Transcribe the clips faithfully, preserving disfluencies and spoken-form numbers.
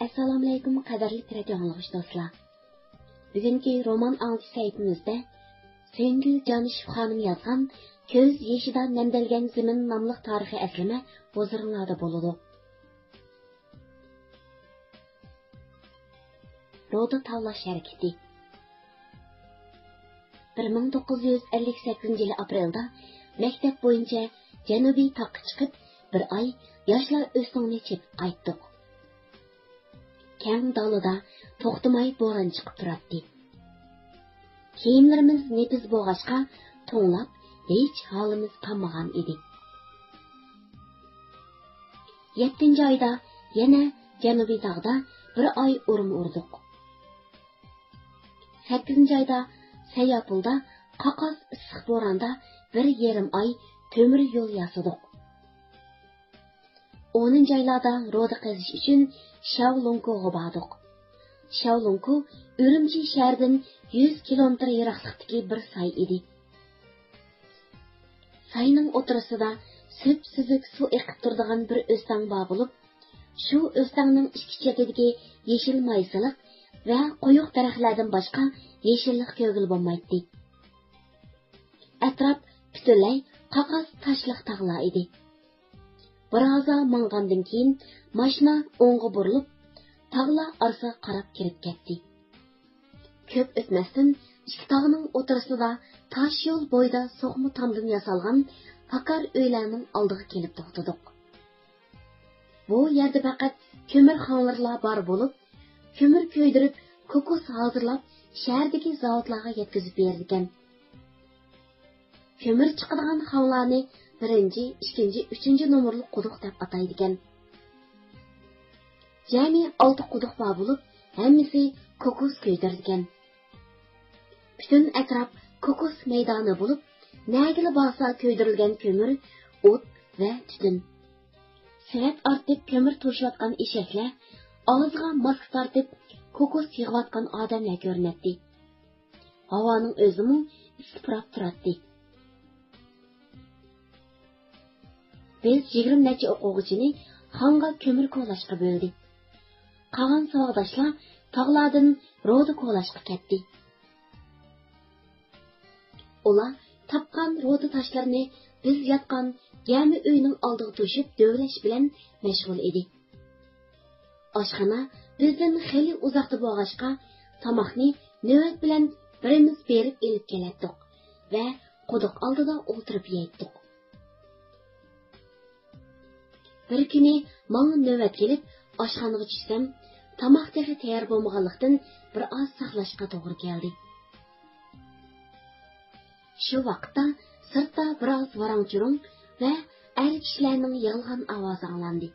ئەسسالامۇئەلەيكۇم، قەدىرلىك رادىئو ئاڭلىغۇچى دوستلار. بۈگۈنكى رومان ئاڭلىتىش سەھىپىمىزدە سۆيۈنگۈل جانىشېف خانىم يازغان كۆز يېشىدا نەمدەلگەن زېمىن ناملىق تارىخىي ئەسلىمە ھۇزۇرۇڭلاردا بولىدۇ. رودا تاللاش ھەرىكىتى. بىر مىڭ توققۇز يۈز ئەللىك سەككىزىنچى يىلى ئاپرېلدا مەكتەپ بويىچە جەنۇبىي تاغقا چىقىپ، بىر ئاي ياشلار ئۆستىڭىنى چېپىپ قايتتۇق. كەڭ دالىدا توختىماي بوران چىقىپ تۇراتتى. كىيىملىرىمىز نېپىز بولغاچقا، توڭلاپ ھېچ ھالىمىز قالمىغان ئىدى. يەتتىنچى ئايدا يەنە جەنۇبىي تاغدا بىر ئاي ئورما ئوردۇق. سەككىزىنچى ئايدا سەيياپۇلدا قاقاس ئىسسىق بوراندا بىر يېرىم ئاي تۆمۈر يول ياسىدۇق. ئونىنچى ئايلاردا رۇدا قېزىش ئۈچۈن شياۋلۇڭكوغا باردۇق. شياۋلۇڭكو ئۈرۈمچى شەھىرىدىن يۈز كىلومېتىر يىراقلىقتىكى بىر ساي ئىدى. ساينىڭ ئوتتۇرىسىدا سۈپسۈزۈك سۇ ئېقىپ تۇرىدىغان بىر ئۆستەڭ بار بولۇپ، شۇ ئۆستەڭنىڭ ئىككى چېتىدىكى يېشىل مايسىلىق ۋە قويۇق دەرەخلەردىن باشقا يېشىللىق كۆرگىلى بولمايتتى. ئەتراپ پۈتۈنلەي قاقاس تاشلىق تاغلار ئىدى. بىرھازا ماڭغاندىن كېيىن، ماشىنا ئوڭغا بۇرۇلۇپ، تاغلار ئارىسىغا قاراپ كىرىپ كەتتى. كۆپ ئۆتمەستىن، ئىككى تاغنىڭ ئوتتۇرىسىدا تاش يول بويىدا سوقما تامدىن ياسالغان پاكار ئۆيلەرنىڭ ئالدىغا كېلىپ توختىدۇق. بۇ يەردە پەقەت كۆمۈر خاڭلىرىلا بار بولۇپ، كۆمۈر كۆيدۈرۈپ، كوكوس ھازىرلاپ، شەھەردىكى زاۋۇتلارغا يەتكۈزۈپ بېرىدىكەن. كۆمۈر چىقىدىغان خاڭلارنى بىرىنچى، ئىككىنچى، ئۈچىنچى نومۇرلۇق قۇدۇق دەپ ئاتايدىكەن. جەمئىي ئالتە قۇدۇق بار بولۇپ، ھەممىسى كوكوس كۆيدۈرىدىكەن. پۈتۈن ئەتراپ كوكوس مەيدانى بولۇپ، نەگىلا بارسا كۆيدۈرۈلگەن كۆمۈر، ئوت ۋە تۈتۈن. سەئەت ئارتىپ كۆمۈر توشۇۋاتقان ئېشەكلەر، ئاغزىغا ماسكا تارتىپ كوكوس يىغىۋاتقان ئادەملەر كۆرۈنەتتى. ھاۋانىڭ ئۆزىمۇ ئىسسىق پۇراپ تۇراتتى. بىز يىگىرمە نەچچە ئوقۇغۇچىنى خاڭغا كۆمۈر كولاشقا بۆلدى. قالغان ساۋاقداشلار تاغلاردىن رۇدا كولاشقا كەتتى. ئۇلار تاپقان رۇدا تاشلىرىنى بىز ياتقان گەمە ئۆينىڭ ئالدىغا توشۇپ دۆۋىلەش بىلەن مەشغۇل ئىدى. ئاشخانا بىزدىن خېلى ئۇزاقتا بولغاچقا، تاماقنى نۆۋەت بىلەن بىرىمىز بېرىپ ئېلىپ كېلەتتۇق ۋە قۇدۇق ئالدىدا ئولتۇرۇپ يەيتتۇق. بىر كۈنى ماڭا نۆۋەت كېلىپ، ئاشخانىغا چۈشسەم، تاماق تېخى تەييار بولمىغانلىقتىن، بىر ئاز ساقلاشقا توغرا كەلدى. شۇ ۋاقىتتا سىرتتا بىر ئاز ۋاراڭ-چۇرۇڭ ۋە ئەر كىشىلەرنىڭ يىغلىغان ئاۋازى ئاڭلاندى.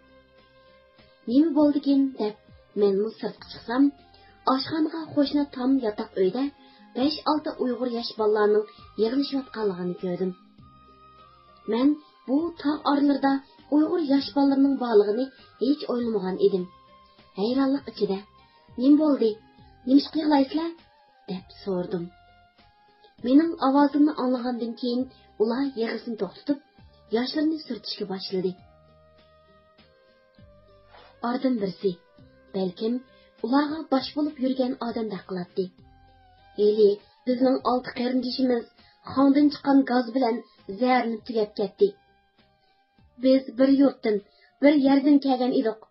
نېمە بولدىكىن دەپ، مەنمۇ سىرتقا چىقسام، ئاشخانىغا قوشنا تام ياتاق ئۆيدە بەش-ئالتە ئۇيغۇر ياش بالىلارنىڭ يىغلىشىۋاتقانلىقىنى كۆردۈم. مەن بۇ تاغ ئارىلىرىدا ئۇيغۇر ياش بالىلىرىنىڭ بارلىقىنى ھېچ ئويلىمىغان ئىدىم. ھەيرانلىق ئىچىدە، «نېمە بولدى؟ نېمىشقا يىغلايسىلەر؟» دەپ سورىدىم. مېنىڭ ئاۋازىمنى ئاڭلىغاندىن كېيىن، ئۇلار يىغىسىنى توختىتىپ، ياشلىرىنى سۈرتۈشكە باشلىدى. ئارىدىن بىرسى، بەلكىم ئۇلارغا باش بولۇپ يۈرگەن ئادەمدەك قىلاتتى، «ھېلى بىزنىڭ ئالتە قېرىندىشىمىز خاڭدىن چىققان گاز بىلەن زەھەرلىنىپ تۈگەپ كەتتى. بىز بىر يۇرتتىن، بىر يەردىن كەلگەن ئىدۇق»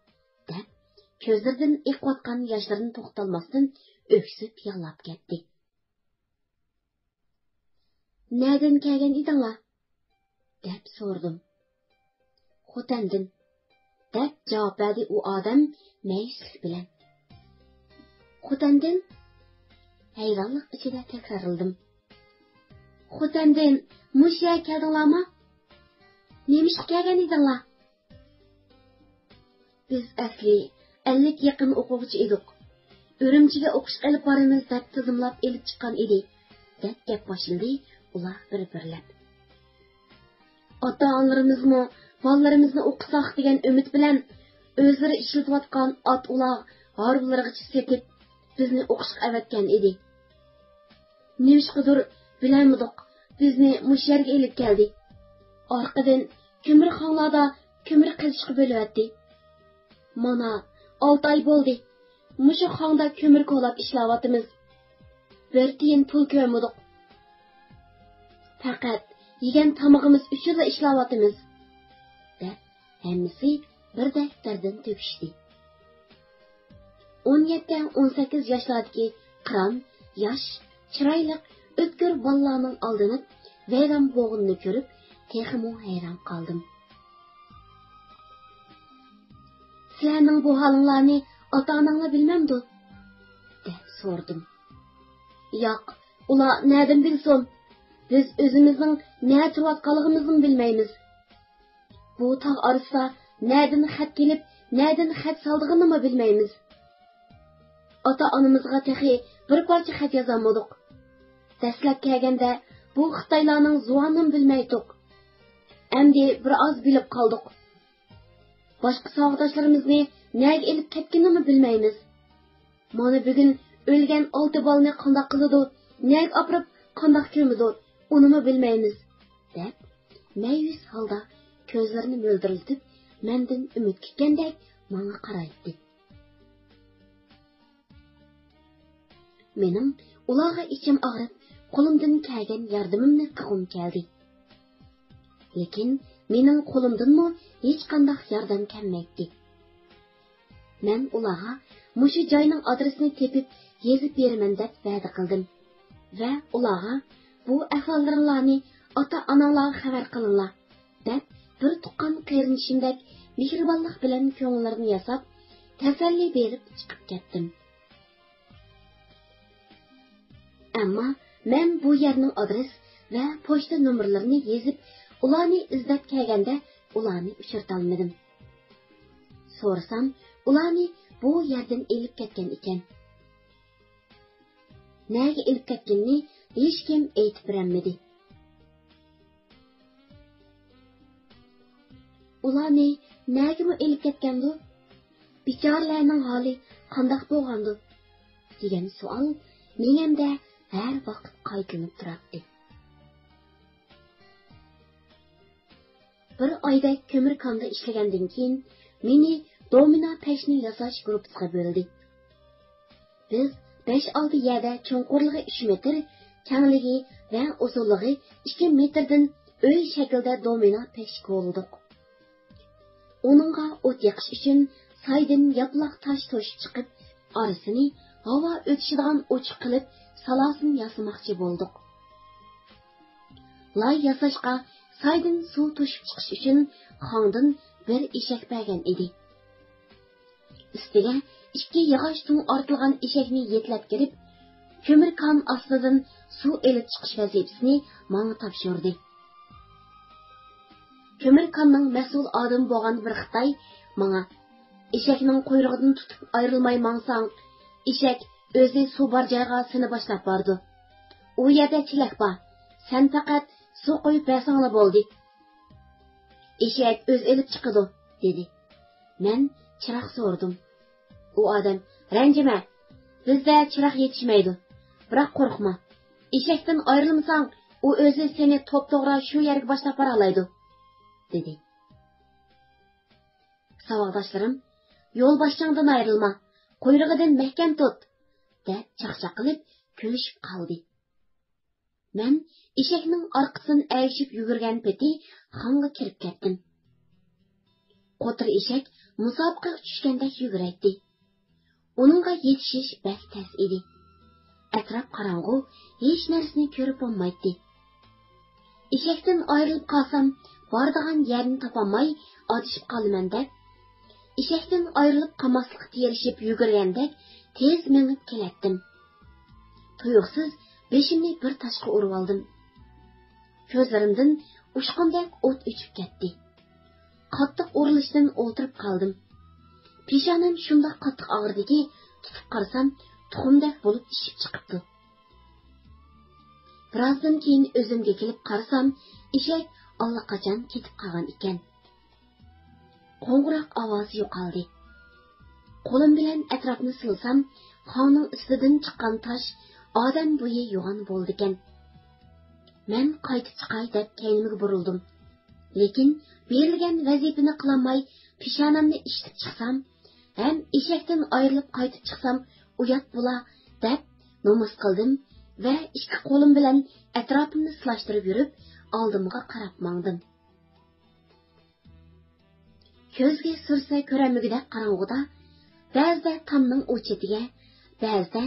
دەپ، كۆزلىرىدىن ئېقىۋاتقان ياشلىرىنى توختالماستىن ئۆكسۈپ يىغلاپ كەتتى. «نەدىن كەلگەن ئىدىڭلار؟» دەپ سورىدىم. «خوتەندىن» دەپ جاۋاب بەردى ئۇ ئادەم مەيۈسلۈك بىلەن. «خوتەندىن؟» ھەيرانلىق ئىچىدە تەكرارلىدىم. «خوتەندىن مۇشۇ يەرگە كەلدىڭلارمۇ؟ نېمىشقا كەلگەن ئىدىڭلار؟» «بىز ئەسلى ئەللىك يېقىن ئوقۇغۇچى ئىدۇق. ئۈرۈمچىگە ئوقۇشقا ئېلىپ بارىمىز دەپ تىزىملاپ ئېلىپ چىققان ئىدى» دەپ گەپ باشلىدى ئۇلار بىر-بىرلەپ. «ئاتا-ئانىلىرىمىزمۇ بالىلىرىمىزنى ئوقۇساق دېگەن ئۈمىد بىلەن ئۆزلىرى ئىشلىتىۋاتقان ئات-ئۇلاغ، ھارۋىلىرىغىچە سېتىپ، بىزنى ئوقۇشقا ئەۋەتكەن ئىدى. نېمىشقىدۇر بىلەلمىدۇق، بىزنى مۇشۇ يەرگە ئېلىپ كەلدى. ئارقىدىن كۆمۈر خاڭلاردا كۆمۈر قېزىشقا بۆلۈۋەتتى. مانا، ئالتە ئاي بولدى. مۇشۇ خاڭدا كۆمۈر كولاپ ئىشلەۋاتىمىز. بىر تىيىن پۇل كۆرمىدۇق. پەقەت يېگەن تامىقىمىز ئۈچۈنلا ئىشلەۋاتىمىز، دەپ، ھەممىسى بىردەك دەردىن تۆكۈشتى. ئون يەتتە، ئون سەككىز ياشلاردىكى قىران، ياش، چىرايلىق، ئۆتكۈر بالىلارنىڭ ئالدىنىپ ۋەيران بولغىنىنى كۆرۈپ، تېخىمۇ ھەيران قالدىم. «سىلەرنىڭ بۇ ھالىڭلارنى ئاتا-ئاناڭلار بىلمەمدۇ؟» دەپ سورىدىم. «ياق، ئۇلار نەدىن بىلسۇن؟ بىز ئۆزىمىزنىڭ نەدە تۇرۇۋاتقانلىقىمىزنىمۇ بىلمەيمىز. بۇ تاغ ئارىسىدا نەدىن خەت كېلىپ، نەدىن خەت سالىدىغىنىنىمۇ بىلمەيمىز. ئاتا-ئانىمىزغا تېخى بىر پارچە خەت يازالمىدۇق. دەسلەپ كەلگەندە بۇ خىتايلارنىڭ زۇۋانىنىمۇ بىلمەيتتۇق. ئەمدى بىر ئاز بىلىپ قالدۇق. باشقا ساۋاقداشلىرىمىزنى نەگە ئېلىپ كەتكىنىنىمۇ بىلمەيمىز. مانا بۈگۈن ئۆلگەن ئالتە بالىنى قانداق قىلىدۇ، نەگە ئاپىرىپ قانداق كۆمىدۇ، ئۇنىمۇ بىلمەيمىز» دەپ، مەيۈس ھالدا كۆزلىرىنى مۆلدۈرلىتىپ، مەندىن ئۈمىد كۈتكەندەك ماڭا قارايتتى. مېنىڭ ئۇلارغا ئىچىم ئاغرىپ، قولۇمدىن كەلگەن ياردىمىمنى قىلغۇم كەلدى. لېكىن مېنىڭ قولۇمدىنمۇ ھېچقانداق ياردەم كەلمەيتتى. مەن ئۇلارغا مۇشۇ جاينىڭ ئادرېسىنى تېپىپ يېزىپ بېرىمەن دەپ ۋەدە قىلدىم ۋە ئۇلارغا «بۇ ئەھۋاللىرىڭلارنى ئاتا-ئاناڭلارغا خەۋەر قىلىڭلار» دەپ، بىر تۇغقان قېرىندىشىمدەك مېھرىبانلىق بىلەن كۆڭۈللىرىنى ياساپ، تەسەللى بېرىپ چىقىپ كەتتىم. ئەمما مەن بۇ يەرنىڭ ئادرېس ۋە پوچتا نومۇرلىرىنى يېزىپ، ئۇلارنى ئىزدەپ كەلگەندە، ئۇلارنى ئۇچرىتالمىدىم. سورىسام، ئۇلارنى بۇ يەردىن ئېلىپ كەتكەن ئىكەن. نەگە ئېلىپ كەتكىنىنى ھېچكىم ئېيتىپ بېرەلمىدى. «ئۇلارنى نەگىمۇ ئېلىپ كەتكەندۇ؟ بىچارىلەرنىڭ ھالى قانداق بولغاندۇ؟» دېگەن سوئال مېڭەمدە ھەر ۋاقىت قايتىلىنىپ تۇراتتى. بىر ئايدەك كۆمۈر كاندا ئىشلىگەندىن كېيىن، مېنى دومىنا پەشنى ياساش گۇرۇپپىسىغا بۆلدى. بىز بەش-ئالتە يەردە چوڭقۇرلۇقى ئۈچ مېتىر، كەڭلىكى ۋە ئۇزۇنلۇقى ئىككى مېتىردىن ئۆي شەكلىدە دومىنا پەش كولىدۇق. ئۇنىڭغا ئوت يېقىش ئۈچۈن سايدىن ياپىلاق تاش توشۇپ چىقىپ، ئارىسىنى ھاۋا ئۆتۈشىدىغان ئوچۇق قىلىپ، سالاسىنى ياسىماقچى بولدۇق. لاي ياساشقا سايدىن سۇ توشۇپ چىقىش ئۈچۈن خاڭدىن بىر ئېشەك بەرگەن ئىدى. ئۈستىگە ئىككى ياغاچ تۇڭ ئارتىلغان ئېشەكنى يېتىلەپ كىرىپ، كۆمۈر كان ئاستىدىن سۇ ئېلىپ چىقىش ۋەزىپىسىنى ماڭا تاپشۇردى. كۆمۈر كاننىڭ مەسئۇل ئادىمى بولغان بىر خىتاي ماڭا: «ئېشەكنىڭ قۇيرۇقىدىن تۇتۇپ ئايرىلماي ماڭساڭ، ئېشەك ئۆزى سۇ بار جايغا سېنى باشلاپ بارىدۇ. ئۇ يەردە چېلەك بار. سەن پەقەت سۇ قۇيۇپ بەرسەڭلا بولدى. ئېشەك ئۆزى ئېلىپ چىقىدۇ» دېدى. مەن چىراغ سورىدىم. ئۇ ئادەم: «رەنجىمە، بىزدە چىراغ يېتىشمەيدۇ. بىراق قورقما. ئېشەكتىن ئايرىلمىساڭ، ئۇ ئۆزى سېنى توپتوغرا شۇ يەرگە باشلاپ بارالايدۇ» دېدى. ساۋاقداشلىرىم: «يولباشچاڭدىن ئايرىلما، قۇيرۇقىدىن مەھكەم تۇت» دەپ چاقچاق قىلىپ كۈلۈشۈپ قالدى. مەن ئېشەكنىڭ ئارقىسىدىن ئەگىشىپ يۈگۈرگەن پېتى خاڭغا كىرىپ كەتتىم. قوتۇر ئېشەك مۇسابىقىگە چۈشكەندەك يۈگۈرەتتى. ئۇنىڭغا يېتىشىش بەك تەس ئىدى. ئەتراپ قاراڭغۇ، ھېچ نەرسىنى كۆرۈپ بولمايتتى. ئېشەكتىن ئايرىلىپ قالسام، بارىدىغان يەرنى تاپالماي ئادىشىپ قالىمەن دەپ، ئېشەكتىن ئايرىلىپ قالماسلىققا تىرىشىپ يۈگۈرگەندەك تېز مېڭىپ كېلەتتىم. تۇيۇقسىز بېشىمنى بىر تاشقا ئۇرۇۋالدىم. كۆزلىرىمدىن ئۇچقۇندەك ئوت ئۆچۈپ كەتتى. قاتتىق ئۇرۇلۇشتىن ئولتۇرۇپ قالدىم. پېشانەم شۇنداق قاتتىق ئاغرىدىكى، تۇتۇپ قارىسام، تۇخۇمدەك بولۇپ ئىششىپ چىقىپتۇ. بىرازدىن كېيىن ئۆزۈمگە كېلىپ قارىسام، ئېشەك ئاللىقاچان كېتىپ قالغان ئىكەن. قوڭغۇراق ئاۋازى يوقالدى. قولۇم بىلەن ئەتراپنى سىلىسام، خاڭنىڭ ئۈستىدىن چىققان تاش ئادەم بويى يوغان بولىدىكەن. مەن قايتىپ چىقاي دەپ كەينىمگە بۇرۇلدۇم. لېكىن بېرىلگەن ۋەزىپىنى قىلالماي، پېشانەمنى ئىشلىتىپ چىقسام، ھەم ئېشەكتىن ئايرىلىپ قايتىپ چىقسام ئۇيات بولا، دەپ نومۇس قىلدىم ۋە ئىككى قولۇم بىلەن ئەتراپىمنى سىلاشتۇرۇپ يۈرۈپ، ئالدىمغا قاراپ ماڭدىم. كۆزگە سۈرسە كۆرەلمىگۈدەك قاراڭغۇدا، بەزىدە تامنىڭ ئۇ چېتىگە، بەزىدە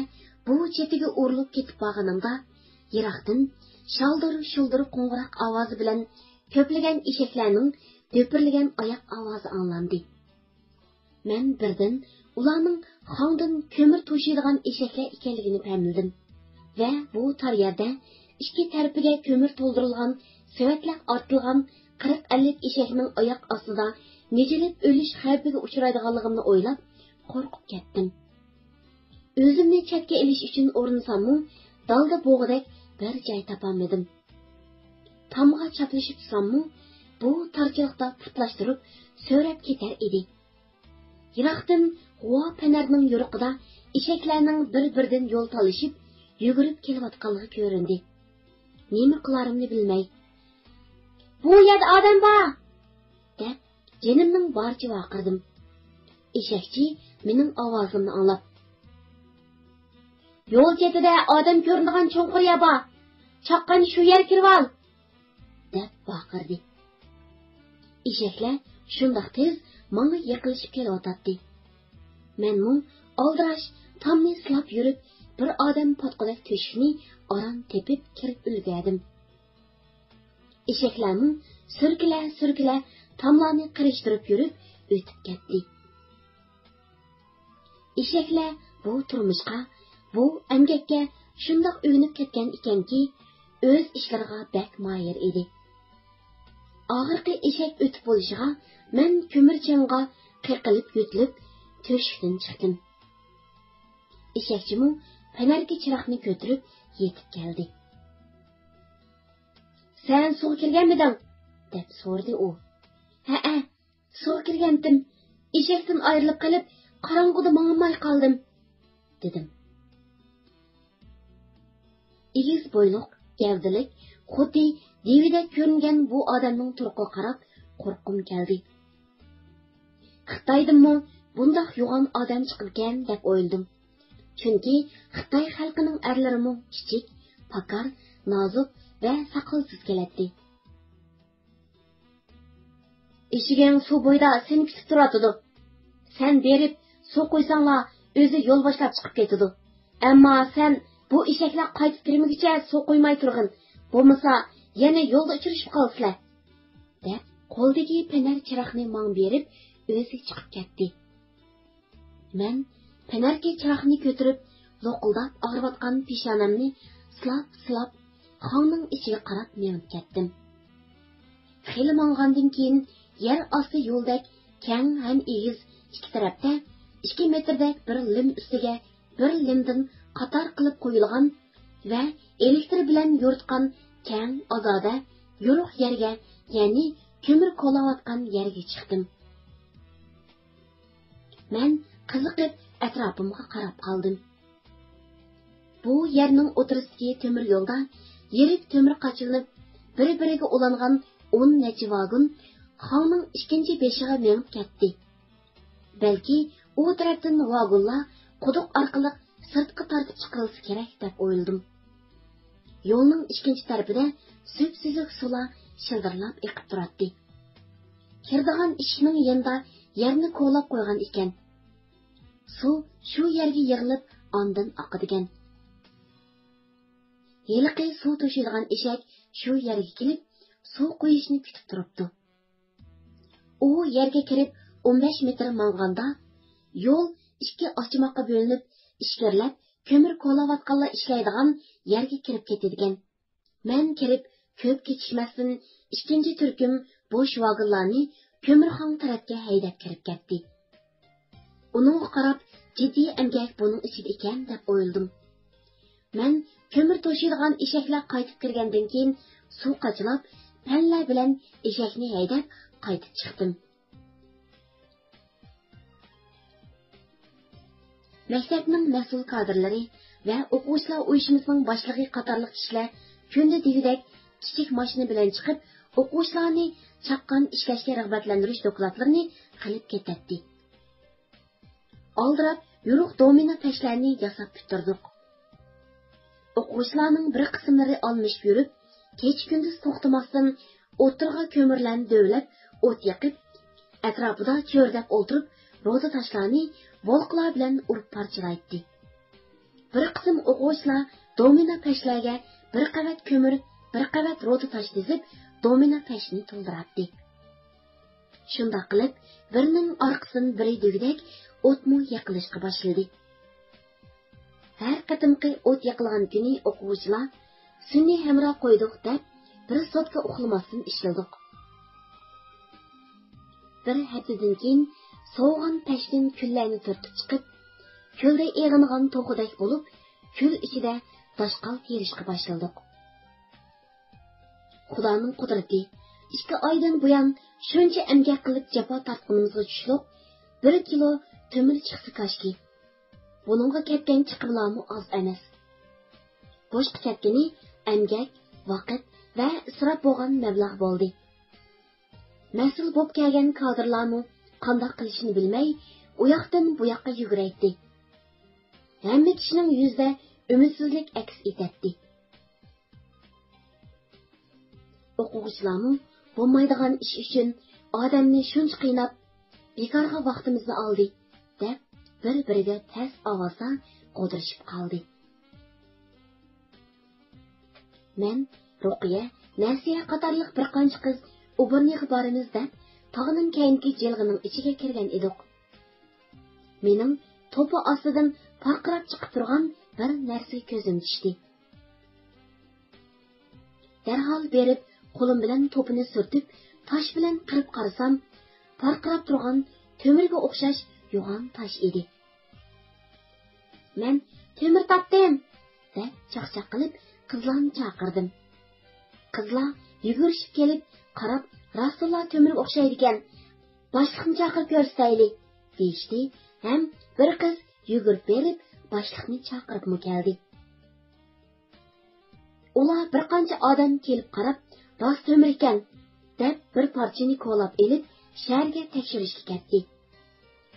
بۇ چېتىگە ئۇرۇلۇپ كېتىپ بارغىنىمدا، يىراقتىن شالدۇر-شۇلدۇر قوڭغۇراق ئاۋازى بىلەن كۆپلىگەن ئېشەكلەرنىڭ دۆپۈرلىگەن ئاياق ئاۋازى ئاڭلاندى. مەن بىردىن ئۇلارنىڭ خاڭدىن كۆمۈر توشۇيدىغان ئېشەكلەر ئىكەنلىكىنى پەملىدىم ۋە بۇ تار يەردە ئىككى تەرىپىگە كۆمۈر تولدۇرۇلغان سېۋەتلەر ئارتىلغان قىرىق ئەللىك ئېشەكنىڭ ئاياق ئاستىدا مىجىلىپ ئۆلۈش خەۋپىگە ئۇچرايدىغانلىقىمنى ئويلاپ، قورقۇپ كەتتىم. ئۆزۈمنى چەتكە ئېلىش ئۈچۈن ئۇرۇنساممۇ، دالدا بوغىدەك بىر جاي تاپالمىدىم. تامغا چاپلىشىپ تۇرساممۇ، بۇ تارچىلىقتا پۇتلاشتۇرۇپ سۆرەپ كېتەر ئىدى. يىراقتىن غۇۋا پەنەرنىڭ يورۇقىدا ئېشەكلەرنىڭ بىر-بىرىدىن يول تالىشىپ، يۈگۈرۈپ كېلىۋاتقانلىقى كۆرۈندى. نېمە قىلارىمنى بىلمەي، «بۇ يەردە ئادەم بار!» دەپ، جېنىمنىڭ بارىچە ۋارقىرىدىم. ئېشەكچى مېنىڭ ئاۋازىمنى ئاڭلاپ، «يول چېتىدە ئادەم كۆرۈنىدىغان چوڭقۇر يەر بار. چاققان شۇ يەرگە كىرىۋال!» دەپ ۋارقىرىدى. ئېشەكلەر شۇنداق تېز ماڭا يېقىنلىشىپ كېلىۋاتاتتى. مەنمۇ ئالدىراش تامنى سىلاپ يۈرۈپ، بىر ئادەم پاتقۇدەك تۆشۈكنى ئاران تېپىپ كىرىپ ئۈلگەردىم. ئېشەكلەرمۇ سۈركىلە-سۈركىلە تاملارنى قىرىشتۇرۇپ يۈرۈپ ئۆتۈپ كەتتى. ئېشەكلەر بۇ تۇرمۇشقا، بۇ ئەمگەككە شۇنداق ئۆگىنىپ كەتكەن ئىكەنكى، ئۆز ئىشلىرىغا بەك ماھىر ئىدى. ئاخىرقى ئېشەك ئۆتۈپ بولۇشىغا مەن كۆمۈر چىڭىغا قېقىلىپ يۆتىلىپ، تۆشۈكتىن چىقتىم. ئېشەكچىمۇ پەنەركە چىراغنى كۆتۈرۈپ يېتىپ كەلدى. «سەن سۇغا كىرگەنمىدىڭ؟» دەپ سورىدى ئۇ. «ھەئە، سۇغا كىرگەنتىم. ئېشەكتىن ئايرىلىپ قېلىپ، قاراڭغۇدا ماڭالماي قالدىم»، دېدىم. ئېگىز بويلۇق، گەۋدىلىك، خۇددى دېۋىدەك كۆرۈنگەن بۇ ئادەمنىڭ تۇرقىغا قاراپ قورققۇم كەلدى. خىتايدىنمۇ بۇنداق يوغان ئادەم چىقىدىكەن دەپ ئويلىدىم. چۈنكى خىتاي خەلقىنىڭ ئەرلىرىمۇ كىچىك، پاكار، نازۇك ۋە ساقالسىز كېلەتتى. «ئېشىكىڭ سۇ بويىدا سېنى كۈتۈپ تۇرۇۋاتىدۇ. سەن بېرىپ سۇ قۇيساڭلا، ئۆزى يول باشلاپ چىقىپ كېتىدۇ. ئەمما سەن بۇ ئېشەكلەر قايتىپ كىرمىگۈچە سۇ قۇيماي تۇرغىن، بولمىسا يەنە يولدا ئۇچرىشىپ قالىسىلەر»، دەپ، قولىدىكى پەنەر چىراغنى ماڭا بېرىپ، ئۆزى چىقىپ كەتتى. مەن پەنەركە چىراغنى كۆتۈرۈپ، لوقۇلداپ ئاغرىۋاتقان پېشانەمنى سىلاپ-سىلاپ، خاڭنىڭ ئىچىگە قاراپ مېڭىپ كەتتىم. خېلى ماڭغاندىن كېيىن، يەر ئاستى يولدەك كەڭ ھەم ئېگىز ئىككى تەرەپتە ئىككى مېتىردەك بىر لىم ئۈستىگە بىر لىمدىن قاتار قىلىپ قويۇلغان ۋە ئېلېكتىر بىلەن يورۇتقان كەڭ، ئازادە، يورۇق يەرگە، يەنى كۆمۈر كولاۋاتقان يەرگە چىقتىم. مەن قىزىقىپ ئەتراپىمغا قاراپ قالدىم. بۇ يەرنىڭ ئوتتۇرىسىدىكى تۆمۈر يولدا يىرىك تۆمۈر قاچىلىنىپ، بىر-بىرىگە ئۇلانغان ئون نەچچە ۋاگون خاڭنىڭ ئىككىنچى بېشىغا مېڭىپ كەتتى. بەلكى ئۇ تەرەپتىن ۋاگونلار قۇدۇق ئارقىلىق سىرتقا تارتىپ چىقىرىلسا كېرەك، دەپ ئويلىدىم. يولنىڭ ئىككىنچى تەرىپىدە سۈپسۈزۈك سۇلار شىلدىرلاپ ئېقىپ تۇراتتى. كىرىدىغان ئىشىكنىڭ يېنىدا يەرنى كولاپ قويغان ئىكەن. سۇ شۇ يەرگە يىغىلىپ، ئاندىن ئاقىدىكەن. ھېلىقى سۇ توشۇيدىغان ئېشەك شۇ يەرگە كېلىپ، سۇ قۇيۇشنى كۈتۈپ تۇرۇپتۇ. ئۇ يەرگە كىرىپ ئون بەش مېتىر ماڭغاندا، يول ئىككى ئاچىماققا بۆلۈنۈپ، ئىچكىرىلەپ، كۆمۈر كولاۋاتقانلار ئىشلەيدىغان يەرگە كىرىپ كېتىدىكەن. مەن كىرىپ كۆپ كېتىشمەستىن، ئىككىنچى تۈركۈم بوش ۋاگونلارنى كۆمۈرخانا تەرەپكە ھەيدەپ كىرىپ كەتتى. ئۇنىڭغا قاراپ، جىددىي ئەمگەك بۇنىڭ ئىچىدە ئىكەن، دەپ ئويلىدىم. مەن كۆمۈر توشۇيدىغان ئېشەكلەر قايتىپ كىرگەندىن كېيىن، سۇ قاچىلاپ، پەنلەر بىلەن ئېشەكنى ھەيدەپ قايتىپ چىقتىم. مەكتەپنىڭ مەسئۇل كادىرلىرى ۋە ئوقۇغۇچىلار ئۇيۇشمىسىنىڭ باشلىقى قاتارلىق كىشىلەر كۈندە دېگۈدەك كىچىك ماشىنا بىلەن چىقىپ، ئوقۇغۇچىلارنى چاققان ئىشلەشكە رىغبەتلەندۈرۈش دوكلاتلىرىنى قىلىپ كېتەتتى. ئالدىراپ يورۇق دومىنا پەشلەرنى ياساپ پۈتتۈردۇق. ئوقۇغۇچىلارنىڭ بىر قىسىملىرى ئالمىشىپ يۈرۈپ، كېچە-كۈندۈز توختىماستىن ئوتتۇرىغا كۆمۈرلەرنى دۆۋىلەپ ئوت يېقىپ، ئەتراپىدا چۆرىدەپ ئولتۇرۇپ، رودا تاشلارنى بولقىلار بىلەن ئۇرۇپ پارچىلايتتى. بىر قىسىم ئوقۇغۇچىلار دومىنا پەشلەرگە بىر قەۋەت كۆمۈر، بىر قەۋەت رودا تاش تىزىپ، دومىنا پەشنى تولدۇراتتى. شۇنداق قىلىپ، بىرىنىڭ ئارقىسىدىن بىرى دېگۈدەك ئوتمۇ يېقىلىشقا باشلىدى. ھەر قېتىمقى ئوت يېقىلغان كۈنى ئوقۇغۇچىلار «سۈنئىي ھەمراھ قويدۇق» دەپ، بىر سوتكا ئۇخلىماستىن ئىشلىدۇق. بىر ھەپتىدىن كېيىن سوۋۇغان پەشتىن كۈللەرنى تۈرتۈپ چىقىپ، كۈلدە ئېغىنغان توخۇدەك بولۇپ، كۈل ئىچىدە داشقال تېرىشقا باشلىدۇق. خۇدانىڭ قۇدرىتى، ئىككى ئايدىن بۇيان شۇنچە ئەمگەك قىلىپ جاپا تارتقىنىمىزغا چۈشلۈق بىر كىلو تۆمۈر چىقسا كاشكى. بۇنىڭغا كەتكەن چىقىملارمۇ ئاز ئەمەس. بوشقا كەتكىنى ئەمگەك، ۋاقىت ۋە ئىسراپ بولغان مەبلەغ بولدى. مەسئۇل بولۇپ كەلگەن كادىرلارمۇ قانداق قىلىشنى بىلمەي، ئۇياقتىن بۇياققا يۈگۈرەيتتى. ھەممە كىشىنىڭ يۈزىدە ئۈمىدسىزلىك ئەكس ئېتەتتى. ئوقۇغۇچىلارمۇ بولمايدىغان ئىش ئۈچۈن ئادەمنى شۇنچە قىيناپ، بىكارغا ۋاقتىمىزنى ئالدى، دەپ بىر-بىرىگە پەس ئاۋازدا غودۇرۇشۇپ قالدى. مەن، رۇقىيە، نەسىيە قاتارلىق بىر قانچە قىز ئوبورنىغا بارىمىز دەپ، تاغنىڭ كەينىدىكى جىلغىنىڭ ئىچىگە كىرگەن ئىدۇق. مېنىڭ توپا ئاستىدىن پارقىراپ چىقىپ تۇرغان بىر نەرسىگە كۆزۈم چۈشتى. دەرھال بېرىپ، قولۇم بىلەن توپىنى سۈرتۈپ، تاش بىلەن قىرىپ قارىسام، پارقىراپ تۇرغان تۆمۈرگە ئوخشاش يوغان تاش ئىدى. مەن «تۆمۈر تاپتىم!» دەپ چاقچاق قىلىپ، قىزلارنى چاقىردىم. قىزلار يۈگۈرۈشۈپ كېلىپ قاراپ، «راستتىنلا تۆمۈرگە ئوخشايدىكەن، باشلىقنى چاقىرىپ كۆرسىتەيلى» دېيىشتى ھەم بىر قىز يۈگۈرۈپ بېرىپ، باشلىقنى چاقىرىپمۇ كەلدى. ئۇلار بىر قانچە ئادەم كېلىپ قاراپ، «راست تۆمۈر ئىكەن» دەپ، بىر پارچىنى كولاپ ئېلىپ، شەھەرگە تەكشۈرۈشكە كەتتى.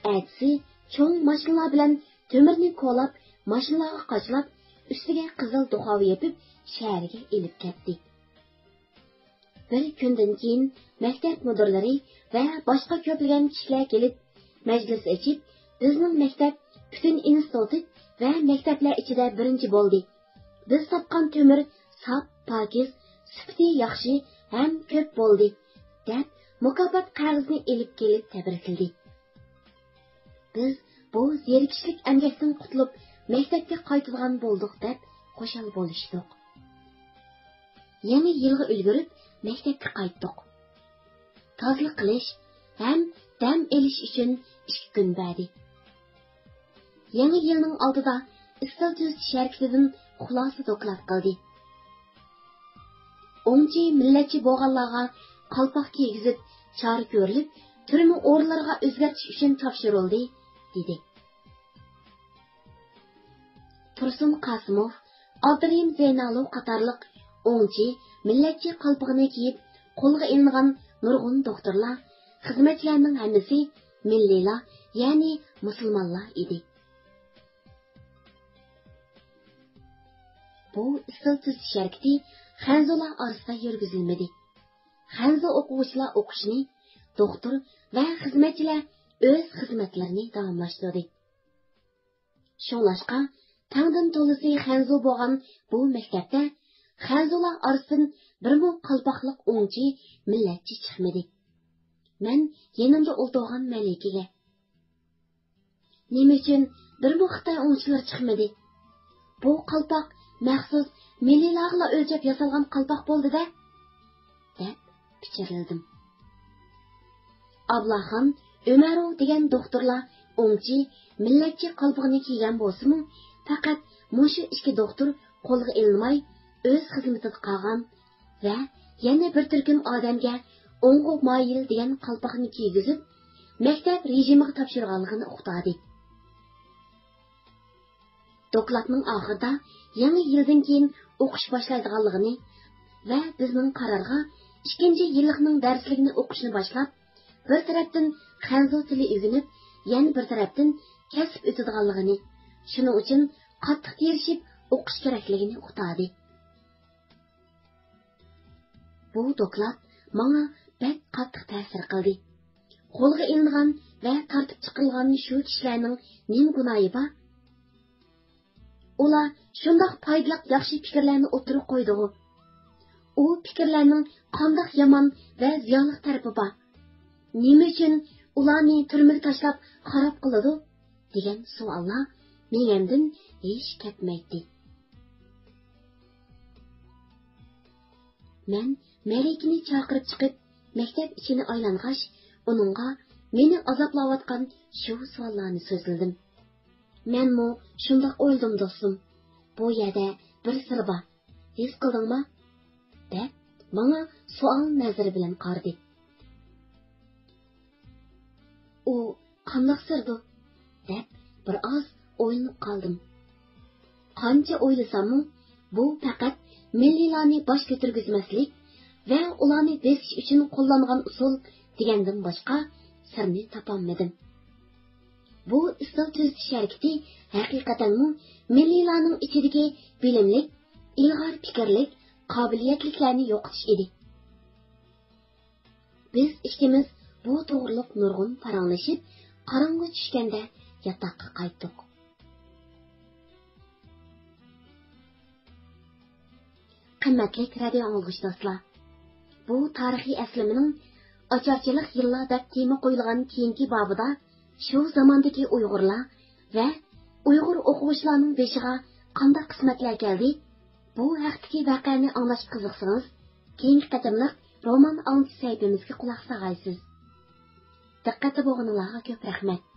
ئەتىسى چوڭ ماشىنىلار بىلەن تۆمۈرنى كولاپ، ماشىنىلارغا قاچىلاپ، ئۈستىگە قىزىل دۇخاۋا يېپىپ، شەھەرگە ئېلىپ كەتتى. بىر كۈندىن كېيىن مەكتەپ مۇدىرلىرى ۋە باشقا كۆپلىگەن كىشىلەر كېلىپ، مەجلىس ئېچىپ، بىزنىڭ مەكتەپ پۈتۈن ئىنستىتۇت ۋە مەكتەپلەر ئىچىدە بىرىنچى بولدى. بىز تاپقان تۆمۈر ساپ، پاكىز، سۈپىتى ياخشى ھەم كۆپ بولدى، دەپ، مۇكاپات قەغىزىنى ئېلىپ كېلىپ تەبرىكلىدى. بىز بۇ زېرىكىشلىك ئەمگەكتىن قۇتۇلۇپ، مەكتەپكە قايتىدىغان بولدۇق، دەپ خۇشال بولۇشتۇق. يېڭى يىلغا ئۈلگۈرۈپ، مەكتەپكە قايتتۇق. تازىلىق قىلىش ھەم دەم ئېلىش ئۈچۈن ئىككى كۈن بەردى. يېڭى يىلنىڭ ئالدىدا ئىستىل تۈزىتىش ھەرىكىتىدىن خۇلاسە دوكلات قىلدى. ئوڭچى مىللەتچى بولغانلارغا قالپاق كىيگۈزۈپ چارە كۆرۈلۈپ، تۈرمە ئورۇنلىرىغا ئۆزگەرتىش ئۈچۈن تاپشۇرۇلدى، دېدى. تۇرسۇن قاسىموف، ئابدۇرېھىم زەينالوۋ قاتارلىق ئوڭچى مىللەتچى قالپىقىنى كىيىپ قولغا ئېلىنغان نۇرغۇن دوختۇرلار، خىزمەتچىلەرنىڭ ھەممىسى مىللىيلار، يەنى مۇسۇلمانلار ئىدى. بۇ ئىستىل تۈزىتىش ھەرىكىتى خەنزۇلار ئارىسىدا يۈرگۈزۈلمىدى. خەنزۇ ئوقۇغۇچىلار ئوقۇشىنى، دوختۇر ۋە خىزمەتچىلەر ئۆز خىزمەتلىرىنى داۋاملاشتۇردى. شۇڭلاشقا، تەڭدىن تولىسى خەنزۇ بولغان بۇ مەكتەپتە خەنزۇلار ئارىسىدىن بىرمۇ قالپاقلىق ئوڭچى، مىللەتچى چىقمىدى. مەن يېنىمدا ئولتۇرغان مەلىكىگە، «نېمە ئۈچۈن بىرمۇ خىتاي ئوڭچىلىرى چىقمىدى؟ بۇ قالپاق مەخسۇس مىللىيلارغىلا ئۆلچەپ ياسالغان قالپاق بولدى-دە!» دەپ پىچىرلىدىم. ئابلاخان ئۆمەروۋ دېگەن دوختۇرلار ئوڭچى، مىللەتچى قالپىقىنى كىيگەن بولسىمۇ، پەقەت مۇشۇ ئىككى دوختۇر قولغا ئېلىنماي، ئۆز خىزمىتىدە قالغان ۋە يەنە بىر تۈركۈم ئادەمگە ئوڭغۇ مايىل دېگەن قالپاقنى كىيگۈزۈپ، مەكتەپ رېجىمىغا تاپشۇرغانلىقىنى ئۇقتۇردى. دوكلاتنىڭ ئاخىرىدا يېڭى يىلدىن كېيىن ئوقۇش باشلايدىغانلىقىنى ۋە بىزنىڭ قارارغا ئىككىنچى يىللىقنىڭ دەرسلىكىنى ئوقۇشنى باشلاپ، بىر تەرەپتىن خەنزۇ تىلى ئۆگىنىپ، يەنە بىر تەرەپتىن كەسىپ ئۆتىدىغانلىقىنى، شۇنىڭ ئۈچۈن قاتتىق تىرىشىپ ئوقۇش كېرەكلىكىنى ئۇقتۇردى. بۇ دوكلات ماڭا بەك قاتتىق تەسىر قىلدى. قولغا ئېلىنغان ۋە تارتىپ چىقىرىلغان شۇ كىشىلەرنىڭ نېمە گۇناھى بار؟ ئۇلار شۇنداق پايدىلىق ياخشى پىكىرلەرنى ئوتتۇرىغا قويدىغۇ؟ ئۇ پىكىرلەرنىڭ قانداق يامان ۋە زىيانلىق تەرىپى بار؟ نېمە ئۈچۈن ئۇلارنى تۈرمىگە تاشلاپ خاراب قىلىدۇ؟ دېگەن سوئاللار مېڭەمدىن ھېچ كەتمەيتتى. مەن مەلىكىنى چاقىرىپ چىقىپ، مەكتەپ ئىچىنى ئايلانغاچ، ئۇنىڭغا مېنى ئازابلاۋاتقان شۇ سوئاللارنى سۆزلىدىم. مەنمۇ شۇنداق ئويلىدىم، دوستۇم. بۇ يەردە بىر سىر بار. ھېس قىلدىڭما؟ دەپ، ماڭا سوئال نەزىرى بىلەن قارىدى. ئۇ قانداق سىردۇ؟ دەپ، بىر ئاز ئويلىنىپ قالدىم. قانچە ئويلىساممۇ، بۇ پەقەت مىللىيلارنى باش كۆتۈرگۈزمەسلىك ۋە ئۇلارنى بېسىش ئۈچۈن قوللانغان ئۇسۇل دېگەندىن باشقا سىرنى تاپالمىدىم. بۇ ئىستىل تۈزىتىش ھەرىكىتى ھەقىقەتەنمۇ مىللىيلارنىڭ ئىچىدىكى بىلىملىك، ئىلغار پىكىرلىك، قابىلىيەتلىكلەرنى يوقىتىش ئىدى. بىز ئىككىمىز بۇ توغرۇلۇق نۇرغۇن پاراڭلىشىپ، قاراڭغۇ چۈشكەندە ياتاققا قايتتۇق. قىممەتلىك رادىيو ئاڭلىغۇچى دوستلار، بۇ تارىخىي ئەسلىمىنىڭ ئاچارچىلىق يىللار دەپ تېما قويۇلغان كېيىنكى بابىدا شۇ زاماندىكى ئۇيغۇرلار ۋە ئۇيغۇر ئوقۇغۇچىلارنىڭ بېشىغا قانداق قىسمەتلەر كەلدى؟ بۇ ھەقتىكى ۋەقەنى ئاڭلاشقا قىزىقسىڭىز، كېيىنكى قېتىملىق رومان ئاڭلىتىش سەھىپىمىزگە قۇلاق ساغايسىز. دىققەتتە بولغىنىڭلارغا كۆپ رەھمەت.